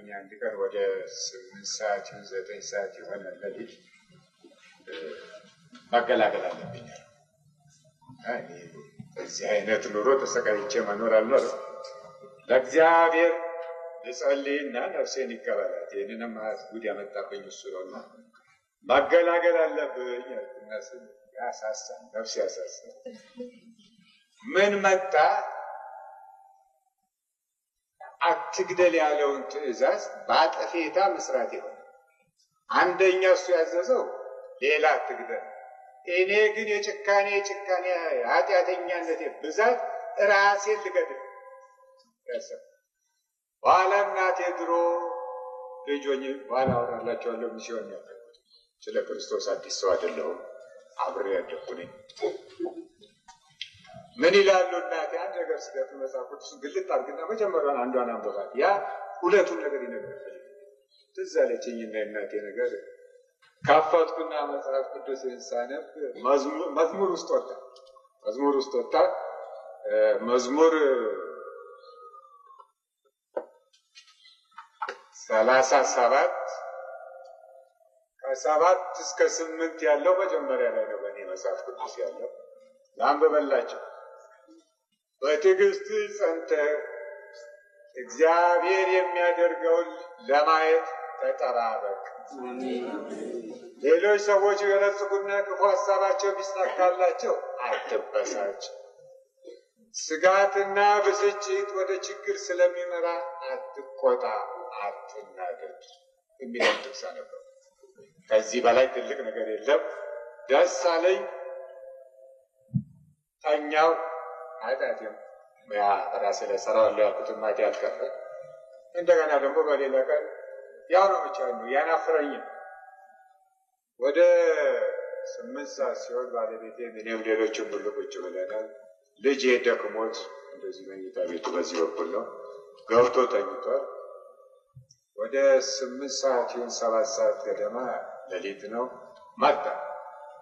አልኩኝ። አንድ ቀን ወደ 8 ሰዓት ይሁን 9 ሰዓት የሆነ ሌሊት መገላገል አለብኝ። በዚህ አይነት ኑሮ ተሰቃይቼ መኖር አልኖርም። ለእግዚአብሔር ልጸልይና ነፍሴን ይቀበላት። ይህንንም ጉድ ያመጣብኝ እሱ ነውና መገላገል አለብኝ አልኩና ያሳሳል፣ ነፍስ ያሳሳል። ምን መጣ? አትግደል ያለውን ትእዛዝ በአጠፌታ መስራት ይሆናል። አንደኛ እሱ ያዘዘው ሌላ አትግደል፣ እኔ ግን የጭካኔ ጭካኔ ኃጢአተኛነቴ ብዛት ራሴን ልገድል ያሰብኩ። በኋላ እናቴ ድሮ ልጅ ሆኜ፣ በኋላ አወራላቸዋለሁ፣ ሚስዮን ያደረኩት ስለ ክርስቶስ አዲስ ሰው አይደለሁም፣ አብሬ ያደኩ ነኝ። ምን ይላሉ እናቴ? አንድ ነገር ስገጥ መጽሐፍ ቅዱስን ግልጥ አድርግና መጀመሪያውን አንዷን አንብባት፣ ያ ሁለቱን ነገር ይነግራል። ትዝ አለችኝና የእናቴ ነገር ከፈትኩና መጽሐፍ ቅዱስን ሳነብ መዝሙር ውስጥ ወጣ። መዝሙር ውስጥ ወጣ። መዝሙር 37 ከ7 እስከ 8 ያለው መጀመሪያ ላይ ነው በእኔ መጽሐፍ ቅዱስ ያለው። ላንብበላቸው። በትዕግስት ጸንተህ እግዚአብሔር የሚያደርገውን ለማየት ተጠባበቅ። ሌሎች ሰዎች ቢበለጽጉና ክፉ ሀሳባቸው ቢሳካላቸው አትበሳጭ። ስጋትና ብስጭት ወደ ችግር ስለሚመራ አትቆጣ፣ አትናደድ የሚለውን ጥቅስ አነበብኩ። ከዚህ በላይ ትልቅ ነገር የለም። ደስ አለኝ፣ ተኛው። ኃጢአቴም ያ ራሴ ላይ እሰራዋለሁ ያልኩትን ኃጢአት ቀረ። እንደገና ደግሞ በሌላ ቀን ያው ነው፣ ብቻ ነው ያናፍረኝም። ወደ 8 ሰዓት ሲሆን ባለቤቴ እኔም ሌሎችም ሁሉ ቁጭ ብለናል። ልጄ ደክሞት እንደዚህ መኝታ ቤቱ በዚህ በኩል ነው፣ ገብቶ ተኝቷል። ወደ 8 ሰዓት ይሁን 7 ሰዓት ገደማ ሌሊት ነው፣ መጣ።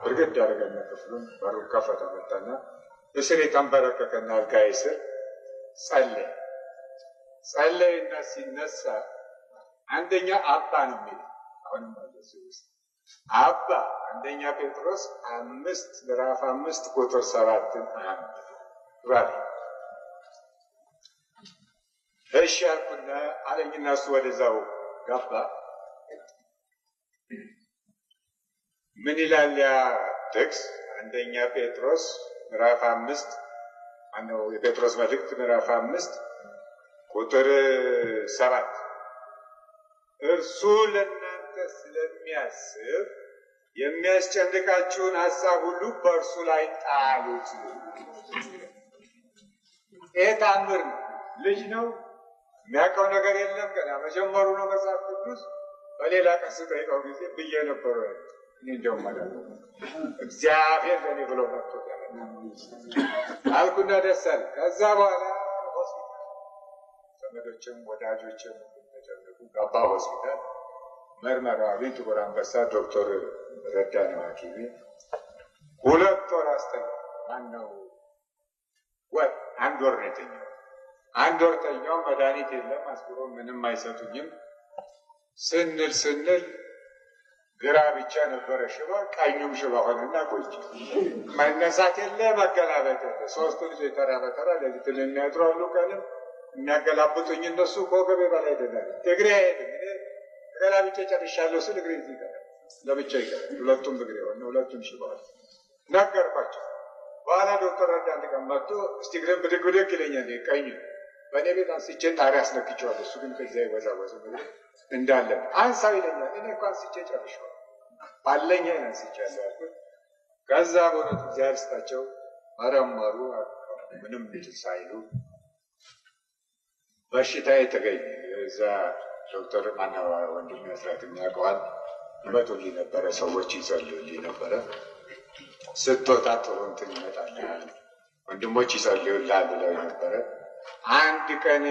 ብርግድ ያደረገና ክፍሉን በሩን ከፈተ። መጣና እስር የተንበረከከና አልጋዬ ስር ጸለየ። ጸለይና ሲነሳ አንደኛ አባ ነው የሚለው፣ አሁንም አለ እዚህ ውስጥ፣ አባ አንደኛ ጴጥሮስ 5 ምዕራፍ 5 ቁጥር 7ን አንብብ። እሺ አልኩና አለኝና እሱ ወደዛው ገባ። ምን ይላል ያ ጥቅስ? አንደኛ ጴጥሮስ ምዕራፍ 5፣ ማነው፣ የጴጥሮስ መልእክት ምዕራፍ 5 ቁጥር 7፣ እርሱ ለእናንተ ስለሚያስብ የሚያስጨንቃችሁን ሀሳብ ሁሉ በእርሱ ላይ ጣሉት። ይሄ ታምር ነው። ልጅ ነው፣ የሚያውቀው ነገር የለም። ገና መጀመሩ ነው መጽሐፍ ቅዱስ። በሌላ ቀን ስጠይቀው ጊዜ ብዬ ነበረ። እኔ እንደውም አላውቅም። እግዚአብሔር ለእኔ ብሎ መጥቶ አልኩና ደስ አለ። ከዛ በኋላ ሆስፒታል ዘመዶችም ወዳጆችም ተጨነቁ። ገባ ሆስፒታል መርመራ አሉኝ። ጥቁር አንበሳ ዶክተር ረዳ ነው ሐኪሜ። 2 ወር አስተኛ። ማነው ወር፣ አንድ ወር ነው የተኛው። አንድ ወር ተኛው። መድኃኒት የለም፣ አስፕሮ ምንም አይሰጡኝም። ስንል ስንል ግራ ብቻ ነበረ ሽባ፣ ቀኙም ሽባ ሆነና ቁጭ፣ መነሳት የለ፣ መገላበጥ የለ። ሶስቱ ልጆች ተራ በተራ ሌሊትን የሚያድሩ አሉ፣ ቀንም የሚያገላብጡኝ እነሱ። ከወገቤ በላይ ደህና እግሬ አይሄድም። እኔ ተገላብጬ ጨርሻለሁ ስል እግሬ እዚህ ይቀራል፣ ለብቻ ይቀራል። ሁለቱም እግሬ ሆነ፣ ሁለቱም ሽባ ሆነ። ነገርኳቸው። በኋላ ዶክተር ረዳ አንድ ቀን መጥቶ እስቲ እግሬን ብድግ ብድግ ይለኛል። ቀኝ በእኔ ቤት አንስቼ ጣሪያ አስነክቼዋለሁ። እሱ ግን ከዚያ ይወዛወዝ እንዳለ አንሳው ይለኛል። እኔ እኮ አንስቼ ጨርሼዋለሁ። ባለኝ ኃይል አንስቼዋለሁ አልኩት። ከዛ በእውነቱ እግዚአብሔር ስጣቸው መረመሩ። ምንም እንትን ሳይሉ በሽታ የተገኘ። እዛ ዶክተር ማነው ወንድሜ አስራት የሚያውቀዋል፣ ይመጡልኝ ነበረ፣ ሰዎች ይጸልዩልኝ ነበረ። ስትወጣ ጥሩ እንትን ይመጣልሃል፣ ወንድሞች ይጸልዩልሃል ብለው ነበረ። አንድ ቀን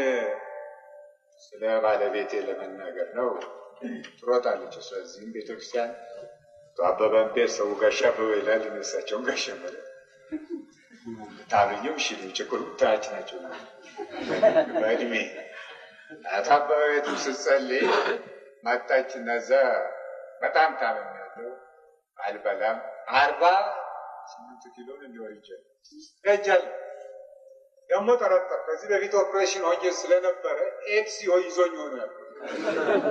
ስለ ባለቤቴ ለመናገር ነው፣ ትሮጣለች። እሷ እዚህም ቤተክርስቲያን አበበን ቤት ሰው ጋሻ አበበ ይላል፣ እነሳቸውን ጋሻ በለ ታሉኝም እሺ ጭቁር ታች ናቸው በእድሜ። አቶ አበበ ቤትም ስጸልይ መጣች። እነዛ በጣም ታምሜያለሁ፣ አልበላም። 48 ኪሎ እንዲወርጃለሁ ሄጃለሁ። ደግሞ ጠረጠር ከዚህ በፊት ኦፕሬሽን ሆኜ ስለነበረ ኤድስ ይዞኝ ሆኖ ያልኩት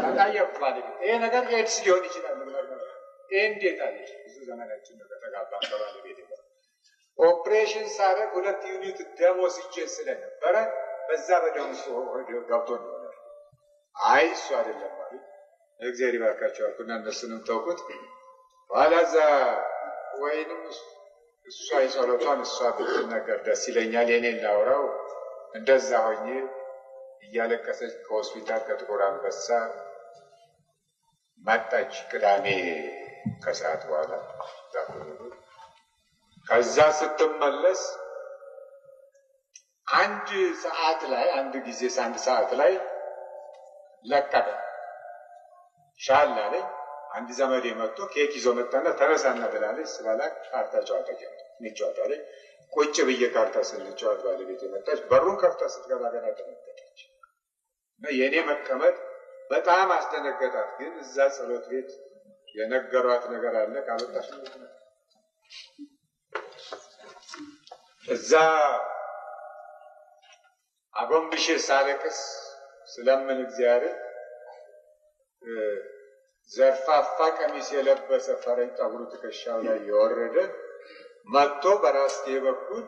ተጠየቅኩ። ባለቤት ይሄ ነገር ኤድስ ሊሆን ይችላል ብላ ይሄ እንዴት አለች። ብዙ ዘመናችን ነው ከተጋባን ከባለቤት ጋር። ኦፕሬሽን ሳደርግ 2 unit ደም ወስጄ ስለነበረ በዛ በደም ገብቶ እንደሆነ አይ እሱ አይደለም አሉ። እግዚአብሔር ይባርካቸው አልኩና እነሱንም ተውኩት። በኋላ እዛ ወይንም እሷ የጸሎቷን እሷ ብትናገር ደስ ይለኛል፣ የኔን ላውራው። እንደዛ ሆኜ እያለቀሰች ከሆስፒታል ከጥቁር አንበሳ መጣች። ቅዳሜ ከሰዓት በኋላ ከዛ ስትመለስ አንድ ሰዓት ላይ አንድ ጊዜ አንድ ሰዓት ላይ ለቀቀ ሻል አለኝ። አንድ ዘመዴ መጥቶ ኬክ ይዞ መጣና ተነሳና ብላለች። ስበላ ካርታ ጨዋታ ጀመርን። እንጫወታለን። ቁጭ ብዬ ካርታ ስንጫወት ባለቤት የመጣች በሩን ከፍታ ስትገባ ገና ደነገጠች እና የእኔ መቀመጥ በጣም አስደነገጣት። ግን እዛ ጸሎት ቤት የነገሯት ነገር አለ ካልወጣሽ እዛ አጎንብሼ ሳለቅስ ስለምን እግዚአብሔር ዘርፋፋ ቀሚስ የለበሰ ፈረንጅ ጠጉሩ ትከሻው ላይ የወረደ መጥቶ በራስጌ በኩል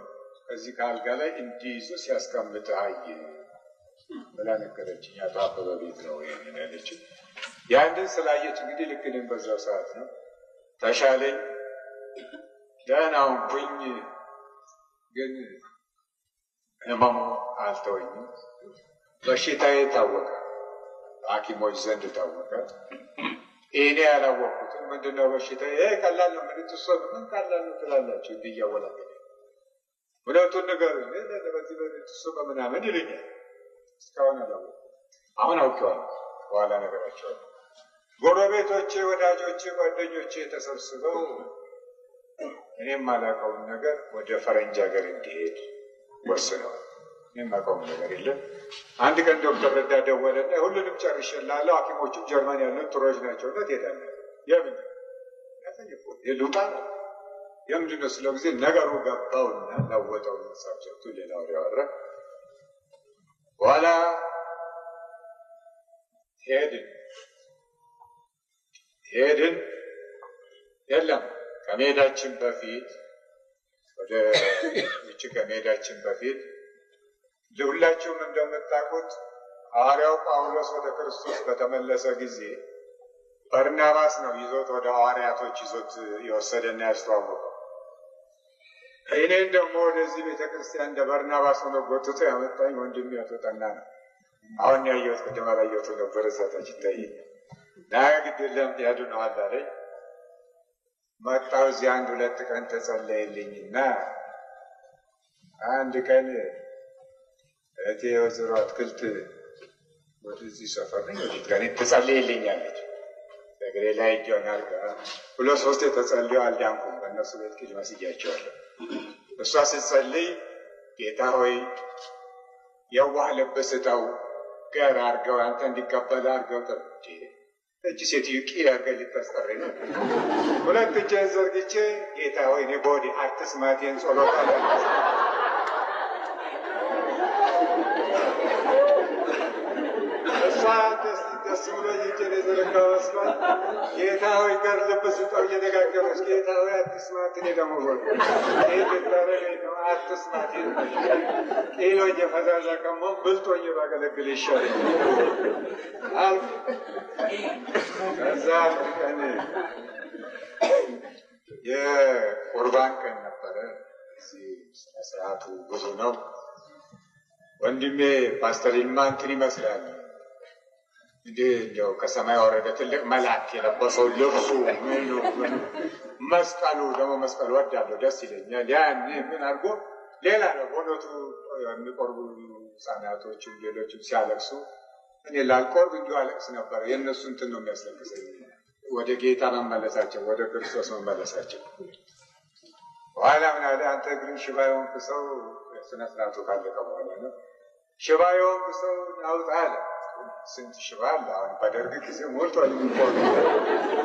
ከዚህ ከአልጋ ላይ እንዲይዞ ሲያስቀምጥ አየ ብላ ነገረችኝ። አቶ አበበ ቤት ነው ይሄንን ያለችው። ያንን ስላየች እንግዲህ ልክ እኔም በዛው ሰዓት ነው ተሻለኝ፣ ደህና ሆንኩኝ። ግን ህመሙ አልተወኝም። በሽታዬ ታወቀ፣ ሐኪሞች ዘንድ ታወቀ። እኔ ያላወቅኩትም ምንድነው በሽታ ይሄ ቀላል ነው፣ ምን ትሰሩ ምን ቀላል ነው ትላላችሁ? እንዲህ እያወላገደ እውነቱን ንገሩኝ፣ በዚህ በትሶ በምናምን ይሉኛል። እስካሁን አላወቅኩም። አሁን አውቄዋለሁ፣ በኋላ ነገራቸዋለሁ። ጎረቤቶቼ፣ ወዳጆቼ፣ ጓደኞቼ ተሰብስበው እኔም አላውቀውን ነገር ወደ ፈረንጅ ሀገር እንዲሄድ ወስነዋል። እኔም አውቀውን ነገር የለም። አንድ ቀን ዶክተር ረዳ ደወለና ሁሉንም ጨርሼልሃለሁ፣ ሐኪሞቹም ጀርመን ያሉት ጥሩዎች ናቸውና ትሄዳለህ። የምን ልውጣ ነው የምንድን ነው ስለው ጊዜ ነገሩ ገባውና ለወጠው ሳብጀክቱ ሌላ ወሬ አወራ። በኋላ ሄድን ሄድን የለም ከመሄዳችን በፊት ወደ ውጭ ከመሄዳችን በፊት ሁላችሁም እንደምታውቁት ሐዋርያው ጳውሎስ ወደ ክርስቶስ በተመለሰ ጊዜ በርናባስ ነው ይዞት ወደ ሐዋርያቶች ይዞት የወሰደና ያስተዋወቀው። እኔን ደግሞ ወደዚህ ቤተክርስቲያን እንደ በርናባስ ሆኖ ጎትቶ ያመጣኝ ወንድሜ አቶ ጠና ነው። አሁን ያየሁት ቅድም አላየሁትም ነበር፣ እዛ ታች ይታየኛል። ና ግድ የለም ያድነዋል አለኝ። መጣሁ። እዚህ 1-2 ቀን ተጸለየልኝና አንድ ቀን እህቴ ወይዘሮ አትክልት ወደዚህ ሰፈር ነኝ ወዴት ጋር ትጸልይልኛለች። እግሬ ላይ እጇን አድርጋ 2-3 ተጸልዮ አልዳንኩም። በእነሱ ቤት ቂል መስያቸዋለሁ። እሷ ስትጸልይ ጌታ ሆይ የዋህ ልብ ስጠው፣ ገር አድርገው አንተ እንዲቀበል አድርገው። እቺ ሴትዮ ቂል አድርገህ ልታስጠሪ ነው። 2 እጄን ዘርግቼ ጌታ ሆይ እኔ በሆዴ አትስማቴን ጸሎት አለ። እሷ ደስ ብሎኝ እጄን የዘረጋሁ መስሏት ጌታ ሆይ ገር ልብ ስጠው እየደጋገመች ጌታ ሆይ አትስማት፣ እኔ ደግሞ በሆዴ ይሄን ልታደርገኝ ነው አትስማት፣ ቂል ሆኜ ፈዛዛ ከመሆን ብልጥ ሆኜ ባገለግል ይሻለኛል አልኩ። ከዛ አንድ ቀን የቁርባን ቀን ነበረ። እዚህ ስነ ስርዓቱ ብዙ ነው። ወንድሜ ፓስተር ይልማ እንትን ይመስላል እንዴ እንደው ከሰማይ ወረደ ትልቅ መልአክ የለበሰው ልብሱ ምኑ ምኑ መስቀሉ ደግሞ መስቀሉ ወዳለሁ ደስ ይለኛል። ያን ምን አድርጎ ሌላ ነው በእውነቱ የሚቆርቡ ህጻናቶችም ሌሎችም ሲያለቅሱ እኔ ላልቆርብ እንዲሁ አለቅስ ነበር። የእነሱ እንትን ነው የሚያስለቅሰኝ፣ ወደ ጌታ መመለሳቸው፣ ወደ ክርስቶስ መመለሳቸው። በኋላ ምን አለ፣ አንተ ግን ሽባ የሆንክ ሰው ስነ ስርዓቱ ካለቀ በኋላ ነው ሽባ የሆንክ ሰው ናውጣ አለ። ስንት ሽባ አለ። አሁን በደርግ ጊዜ ሞልቷል ዩኒፎርም።